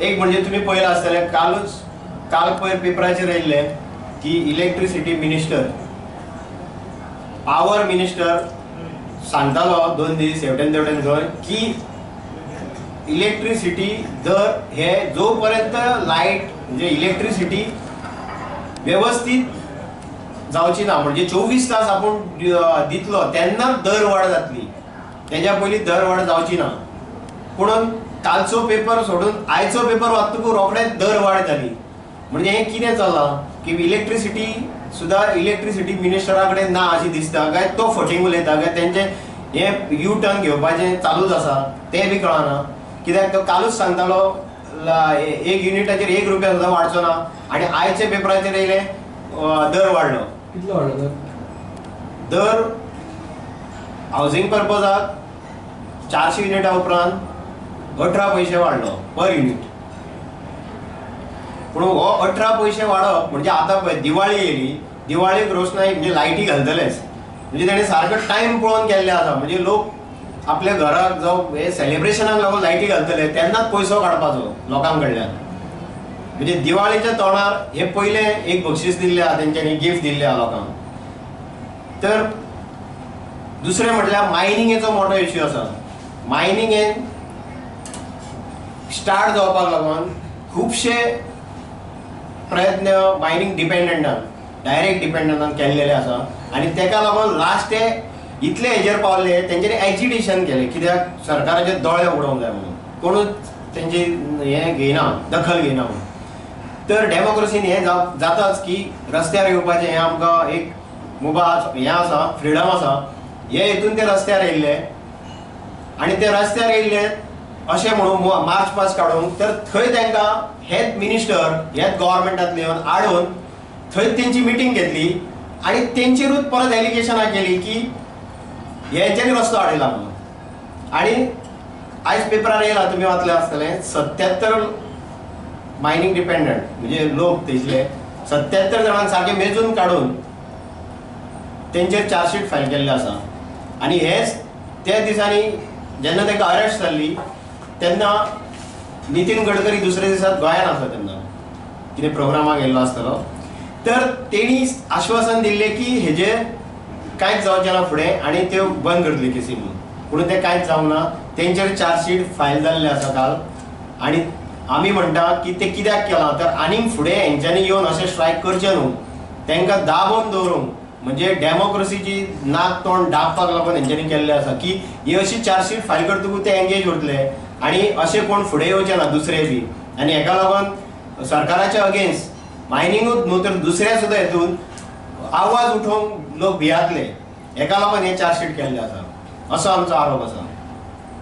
एक म्हणजे तुमी पळयलां आसतलें, कालूच काल पयर पेपराचेर येयल्लें की इलेक्ट्रिसिटी मिनिस्टर, पावर मिनिस्टर सांगतालो 2 दीस हेवटेन तेवटेन खंय की इलेक्ट्रिसिटी दर हे जो पर्यंत लायट म्हणजे इलेक्ट्रिसिटी व्यवस्थीत जावची ना, म्हणजे 24 तास आपूण दितलो तेन्ना दर वाड जातली, तेज्या पयलीं दर वाड जावची ना. पूण कालचो पेपर सोडून आयचो पेपर वाचतकूच रोखडेच दर वाड जाली. म्हणजे हें कितें चल्लां की इलेक्ट्रिसिटी सुद्दां इलेक्ट्रिसिटी मिनिस्टरा कडेन ना अशें दिसता, काय तो फटींग उलयता, काय तेंचे हें यू टर्न घेवपाचें चालूच आसा तें बी कळना. कित्याक तो कालूच सांगतालो 1 युनिटाचेर 1 रुपया सुद्दां वाडचो ना, आनी आयच्या पेपराचेर येयलें दर वाडलो. कितलो वाडलो दर? दर हावजींग पर्पजाक 400 युनिटा उपरांत 18 पयशे वाडलो पर युनिट. पूण हो 18 पयशे वाडप म्हणजे आतां पळय दिवाळी येयली, दिवाळीक रोशनाई म्हणजे लायटी घालतलेच, म्हणजे तेणें सारको टायम पळोवन केल्ले आसा. म्हणजे लोक आपल्या घराक जावं हे सेलिब्रेशनाक लागून लायटी घालतले तेन्नाच पयसो काडपाचो लोकां कडल्यान. म्हणजे दिवाळीच्या तोंडार हे पयलें एक बक्षीस दिल्लें आसा तेंच्यांनी, गिफ्ट दिल्लें आसा लोकांक. तर दुसरें म्हटल्यार मायनिंगेचो मोठो इश्यू आसा. मायनिंग हें स्टार्ट जावपाक लागून खुबशे प्रयत्न मायनिंग डिपेंडंटान, डायरेक्ट डिपेंडंटान केल्लेले आसा, आनी तेका लागून लास्ट ते इतले हेजेर पावले तेंच्यांनी एजिटेशन केलें कित्याक सरकाराचे दोळे उडोवंक जाय म्हणून, कोणूच तेंची हें घेयना, दखल घेयना म्हणून. तर डेमोक्रेसीन हें जाताच की रस्त्यार येवपाचें हें आमकां एक मुबा हें आसा, फ्रिडम आसा. हे हितून ते रस्त्यार येयल्ले आनी ते रस्त्यार येयल्ले अशें म्हणून मार्च पास काडूंक, तर थंय तांकां हेच मिनिस्टर हेच गव्हर्मेंटांतले येवन आडोवन थंय तेंची मिटींग घेतली आनी तेंचेरूच परत एलिगेशनां केली की हेंच्यांनी रस्तो आडयला म्हणून. आनी आयज पेपरार येयला, तुमी वाचलें आसतलें, 77 मायनिंग डिपेंडंट म्हणजे लोक थंयसले 77 जाणांक सारके मेजून काडून तेंचेर चार्जशीट फायल केल्लें आसा. आनी हेच त्या दिसांनी जेन्ना तांकां अरेस्ट जाल्ली तेन्ना नितीन गडकरी दुसऱ्या दिसाक गोंयांत आसलो, तेन्ना कितें प्रोग्रामाक गेल्लो आसतलो, तर तेणी आश्वासन दिल्लें की हेजेर कांयच जावचें ना फुडें आनी त्यो बंद करतले केसी म्हणून. पूण तें कांयच जावंक ना, तेंचेर चार्जशीट फायल जाल्लें आसा काल. आनी आमी म्हणटा की तें कित्याक केलां तर आनीक फुडें हेंच्यांनी येवन अशें स्ट्रायक करचें न्हू, तांकां दाबोवन दवरूंक म्हणजे डेमोक्रेसीची नाक तोंड दाबपाक लागून हेंच्यांनी केल्लें आसा की ही अशी चार्जशीट फायल करतकूच ते एंगेज उरतले आनी अशें कोण फुडें येवचें ना दुसरे बी. आनी हेका लागून सरकाराच्या अगेन्स्ट मायनिंगूच न्हू तर दुसऱ्या सुद्दां हेतून आवाज उठोवंक लोक भियातले, हेका लागून हें चार्जशीट केल्लें आसा असो आमचो आरोप आसा.